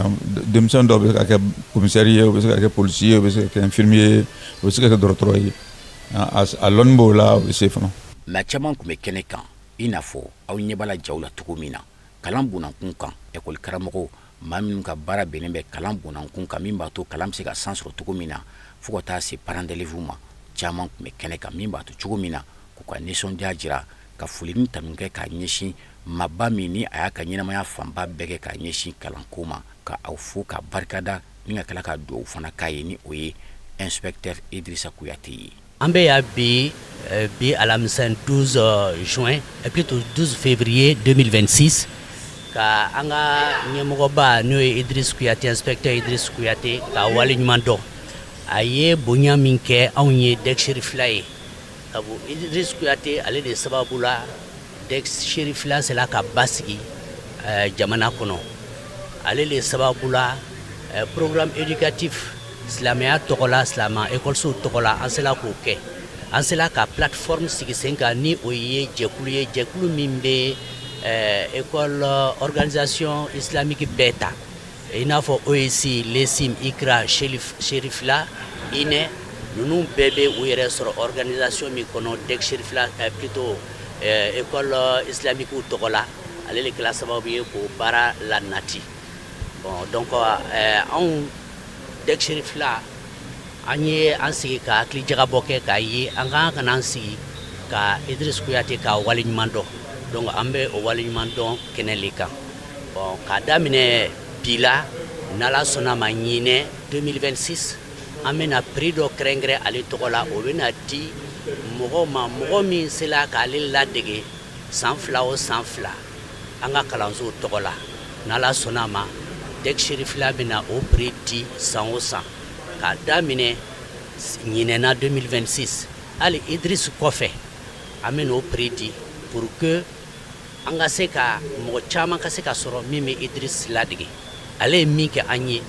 Denmisɛn dɔw bɛ se ka kɛ commissaire ye, u bɛ se ka kɛ policier ye, u bɛ se ka kɛ infirmier ye, u bɛ se ka kɛ dɔgɔtɔrɔ ye. A lɔnni b'o la, o bɛ se fana. Maa caman tun bɛ kɛnɛ kan, i n'a fɔ aw ɲɛ b'a la jaw la cogo min na. Kalan bunakun kan, ekɔli karamɔgɔ, maa minnu ka baara bɛnnen bɛ kalan bunakun kan, min b'a to kalan bɛ se ka san sɔrɔ cogo min na, fo ka taa se parents d'élèves ma, caman tun bɛ kɛnɛ kan, min b'a to cogo min na k'u ka nisɔndiya jira, ka foli ni tanu kɛ k'a ɲɛsin maaba min ni a y'a ka ɲɛnamaya fanba bɛɛ kɛ k'a ɲɛsin kalanko ma, ka aw fo ka barikada ni ka tila ka dugawu fana k'a ye, ni o ye inspecteur Idrissa Kuyate ye. An bɛ yan bi, bi alamisa 12 juin, plutôt 12 février 2026, ka an ka ɲɛmɔgɔba, n'o ye Idriss Kuyate, inspecteur Idriss Kuyate, ka waleɲuman dɔn. A ye bonya min kɛ anw ye DEC Cherifila ye, sabu Idriss Kuyate, ale de sababu la DEC Cherifila sera ka basigi jamana kɔnɔ. Ale de sababu la programme éducatif silamɛya tɔgɔ la, silamɛ ekɔlisow tɔgɔ la, an sera k'o kɛ. An sera ka plateforme sigi sen kan, ni o ye jɛkulu ye, jɛkulu min bɛ école organisation islamique bɛɛ ta, i n'a fɔ OEC, LESIM, ICRA, Cherifila, INE. Ninnu bɛɛ bɛ u yɛrɛ sɔrɔ organisation min kɔnɔ, DEC Cherifila, plutôt école islamique tɔgɔ la. Ale de kɛra sababu ye k'o baara lanati. Bon, donc anw DEC Cherifila, an ye an sigi ka hakili jagabɔ kɛ k'a ye an kan ka n'an sigi ka Idriss Kuyate ka waleɲuman dɔn. Donc an bɛ o waleɲuman dɔn kɛnɛ le kan. Bon, k'a daminɛ bi la, n'Ala sɔnna ma, ɲinɛ 2026, an bɛna prix dɔ kɛrɛnkɛrɛn ale tɔgɔ la. O bɛna di mɔgɔ ma, mɔgɔ min sera k'ale ladege san 2 o san 2 an ka kalansow tɔgɔ la. N'Ala sɔnna ma, DEC Cherifila bɛna o prix di san o san k'a daminɛ ɲinɛna 2026. Hali Idriss kɔfɛ, an bɛna o prix di pour que an ka se ka mɔgɔ caman ka se ka sɔrɔ min bɛ Idriss ladege. Ale ye min kɛ an ye,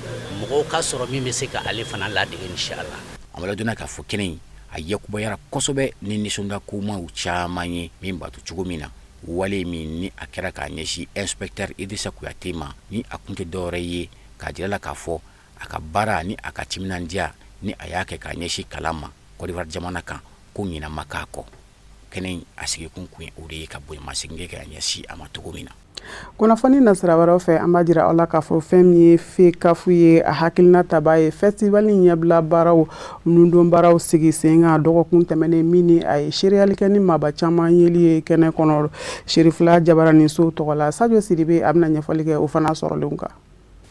mɔgɔw ka sɔrɔ min bɛ se ka ale fana ladege, inshallah. An b'a ladɔnniya k'a fɔ kɛnɛ in a yakubayara kosɛbɛ ni nisɔndiya komaw caman ye, min b'a to cogo min na wale min ni a kɛra k'a ɲɛsin inspecteur Idrissa Kuyate ma, ni a kun tɛ dɔwɛrɛ ye k'a jira la k'a fɔ a ka baara ni a ka timinandiya ni a y'a kɛ k'a ɲɛsin kalan ma Côte d'Ivoire jamana kan, ko ɲinɛ ma k'a kɔ. Kɛnɛ in a sigikun kun ye o de ye, ka bonyamasegin kɛ k'a ɲɛsin a ma cogo min na. Kunnafoni nasira wɛrɛw fɛ, an b'a jira aw la k'a fɔ fɛn min ye FECAF ye, a hakilina taba ye festival ɲɛbila baaraw nundon baaraw sigi sen kan dɔgɔkun tɛmɛnen min, ni a ye seereyali kɛ ni maaba caman yeli ye kɛnɛ kɔnɔ Cherifila Jabaraninso tɔgɔ la. Sadio Sidibe, a bɛna ɲɛfɔli kɛ o fana sɔrɔlenw kan.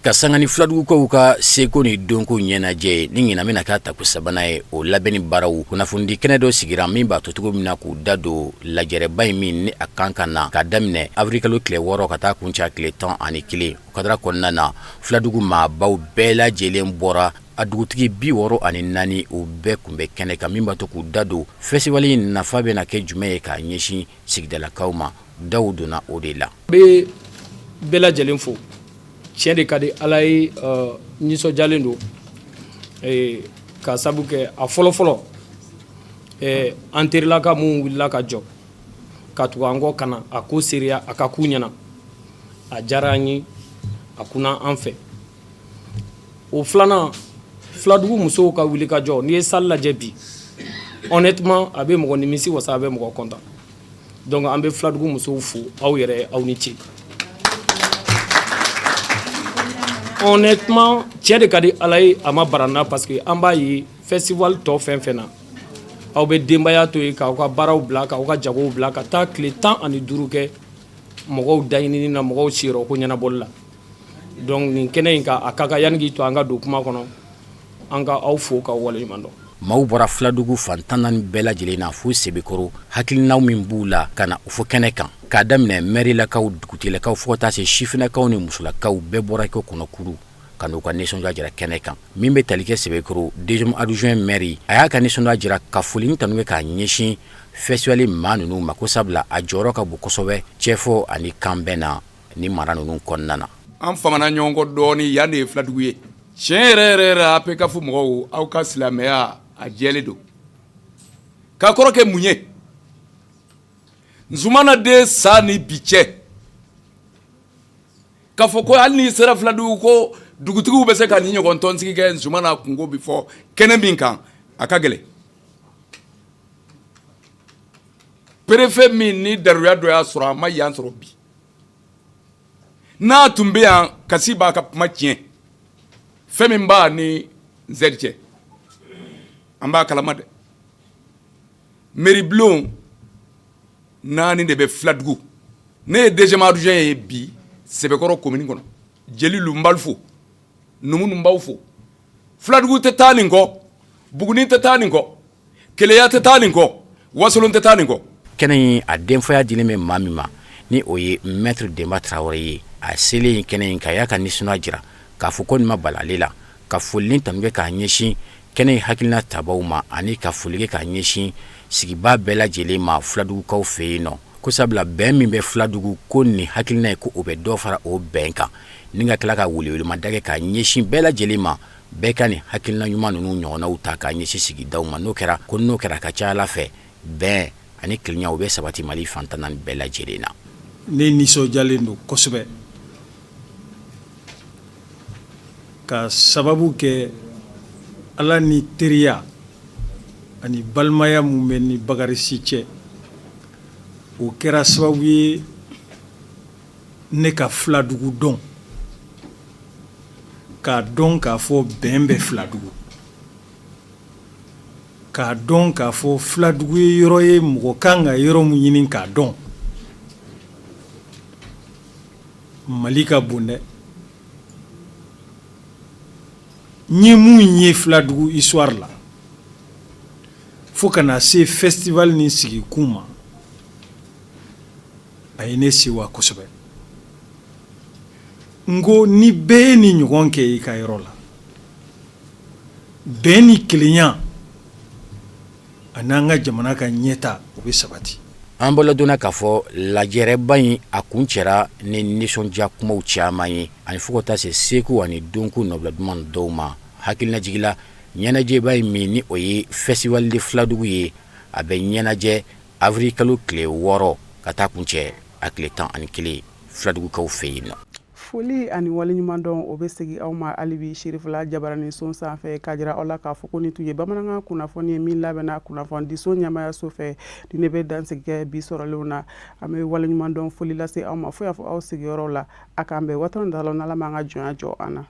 Ka sanga ni filadugukaw ka seko ni dɔnko ɲɛnajɛ ye, ni ɲinan bɛna k'a tako sabanan ye, o labɛnni baaraw kunnafonidi kɛnɛ dɔ sigira min b'a to cogo min na k'u da don lajɛrɛba in min ni a kan ka na ka daminɛ awirikalo tile 6 ka taa kuncɛ tile 11. O kadara kɔnɔna na, filadugu maabaw bɛɛ lajɛlen bɔra, a dugutigi 64, o bɛɛ tun bɛ kɛnɛ kan, min b'a to k'u da don festival in nafa bɛna kɛ jumɛn ye k'a ɲɛsin sigidalakaw ma. Daw donna o de la. N bɛ bɛɛ lajɛlen fo. Tiɲɛ de ka di Ala ye, nisɔndiyalen don ka sabu kɛ a fɔlɔfɔlɔ, an terilaka minnu wulila ka jɔ ka tugu an kɔ ka na a ko seereya, a ka k'u ɲɛna, a diyara an ye, a kunna an fɛ. O filanan, filadugu musow ka wuli ka jɔ. N'i ye salle lajɛ bi, honnêtement, a bɛ mɔgɔ nimisi wasa, a bɛ mɔgɔ content. Donc an bɛ filadugu musow fo, aw yɛrɛ, aw ni ce. Honnêtement, cɛ de ka di Ala ye, a ma bara n na, parce que an b'a ye festival tɔ fɛn fɛn na, aw bɛ denbaya to yen, k'aw ka baaraw bila, k'aw ka jagow bila, ka taa tile 15 kɛ. mɔgɔw daɲinini na, mɔgɔw sigiyɔrɔ ko ɲɛnabɔli la. Donc nin kɛnɛ in kan, a ka kan yanni k'i to an ka don kuma kɔnɔ, an ka aw fo k'aw waleɲuman dɔn. Maaw bɔra Filadugu fan 14 bɛɛ lajɛlen na fo Sebekɔrɔ, hakilinaw min b'u la ka na o fɔ kɛnɛ kan, k'a daminɛ mɛrilakaw, dugutigilakaw, fo ka taa se sifinnakaw ni musolakaw, bɛɛ bɔra ko kɔnɔkuru ka n'u ka nisɔndiya jira kɛnɛ kan. Min bɛ tali kɛ Sebekɔrɔ deuxième adjoint maire, a y'a ka nisɔndiya jira ka foli ni tanu kɛ k'a ɲɛsin festival maa ninnu ma, ko sabula a jɔyɔrɔ ka bon kosɛbɛ cɛfɔ ani kanbɛn na ni mara ninnu kɔnɔna na. An famana ɲɔgɔn kɔ dɔɔnin, yan de ye Filadugu ye. Tiɲɛ yɛrɛ yɛrɛ yɛrɛ, APCAF mɔgɔw, aw ka silamɛya a jɛlen don. K'a kɔrɔ kɛ mun ye? Zumana den sa ni bi cɛ, k'a fɔ ko hali n'i sera Filadugu ko dugutigiw bɛ se ka nin ɲɔgɔn tɔnsigi kɛ, Zumana kunko bɛ fɔ kɛnɛ min kan, a ka gɛlɛn. Préfet min ni daruya dɔ y'a sɔrɔ, a ma yan sɔrɔ bi. N'a tun bɛ yan, kasi b'a ka kuma tiɲɛ. Fɛn min b'a ni zɛri cɛ, an b'a kalama dɛ. Mairie bulon naani de bɛ Filadugu. Ne ye deuxième adjoint ye bi Sɛbɛkɔrɔ commune kɔnɔ. Jelilu, n b'alu fo, numu n b'aw fo. Filadugu tɛ taa nin kɔ, Buguni tɛ taa nin kɔ, Keleya tɛ taa nin kɔ, Wasolon tɛ taa nin kɔ. Kɛnɛ in a denfaya dilen bɛ maa min ma, ni o ye maître Denba Tarawele ye, a selen kɛnɛ in kan, a y'a ka nisɔndiya jira k'a fɔ ko nin ma bala ale la, ka foli ni tanu kɛ k'a ɲɛsin kɛnɛ in hakilina tabaw ma, ani ka foli kɛ k'a ɲɛsin sigibaa bɛɛ lajɛlen ma Filadugukaw fɛ yen nɔ, ko sabula bɛn min bɛ Filadugu, ko nin hakilina ye ko o bɛ dɔ fara o bɛn kan, ni ka tila ka welewelemada kɛ k'a ɲɛsin bɛɛ lajɛlen ma, bɛɛ ka nin hakilina ɲuman ninnu ɲɔgɔnnaw ta k'a ɲɛsin sigidaw ma. N'o kɛra, ko n'o kɛra, a ka ca Ala fɛ, bɛn ani kelenya o bɛ sabati Mali fan 14 bɛɛ lajɛlen na. Ne nisɔndiyalen don kosɛbɛ ka sababu kɛ Ala ni teriya ani balimaya min bɛ ni Bakari Si cɛ, o kɛra sababu ye ne ka Filadugu dɔn, k'a dɔn k'a fɔ bɛn bɛ Filadugu, k'a dɔn k'a fɔ Filadugu ye yɔrɔ ye mɔgɔ kan ka yɔrɔ min ɲini k'a dɔn. Mali ka bon dɛ. N ye mun ye Filadugu histoire la fo ka na se festival nin sigikun ma, a ye ne sewa kosɛbɛ. N ko ni bɛɛ ye nin ɲɔgɔn kɛ i ka yɔrɔ la, bɛn ni kelenya ani an ka jamana ka ɲɛta, o bɛ sabati. An bolo donna k'a fɔ lajɛrɛba in a kuncɛra ni nisɔndiya kumaw caman ye, ani fo ka taa se seko ani dɔnko nɔbila duman dɔw ma. Hakilinajigi la, ɲɛnajɛba in min ni o ye festival de Filadugu ye, a bɛ ɲɛnajɛ avril kalo tile 6 ka taa kuncɛ a tile 11 Filadugukaw fɛ yen nɔ. Foli ani waleɲumandɔn o bɛ segin aw ma hali bi Serifila jabaraninso sanfɛ, k'a jira aw la k'a fɔ ko nin tun ye bamanankan kunnafoni ye min labɛnna kunnafonidiso ɲɛmaayaso fɛ. Ni ne bɛ dansigi kɛ bi sɔrɔlenw na, an bɛ waleɲumandɔn foli lase aw ma fo y'a fɔ aw sigiyɔrɔ la. A k'an bɛn waati dɔ la, n'Ala m'an ka jɔnya jɔ an na.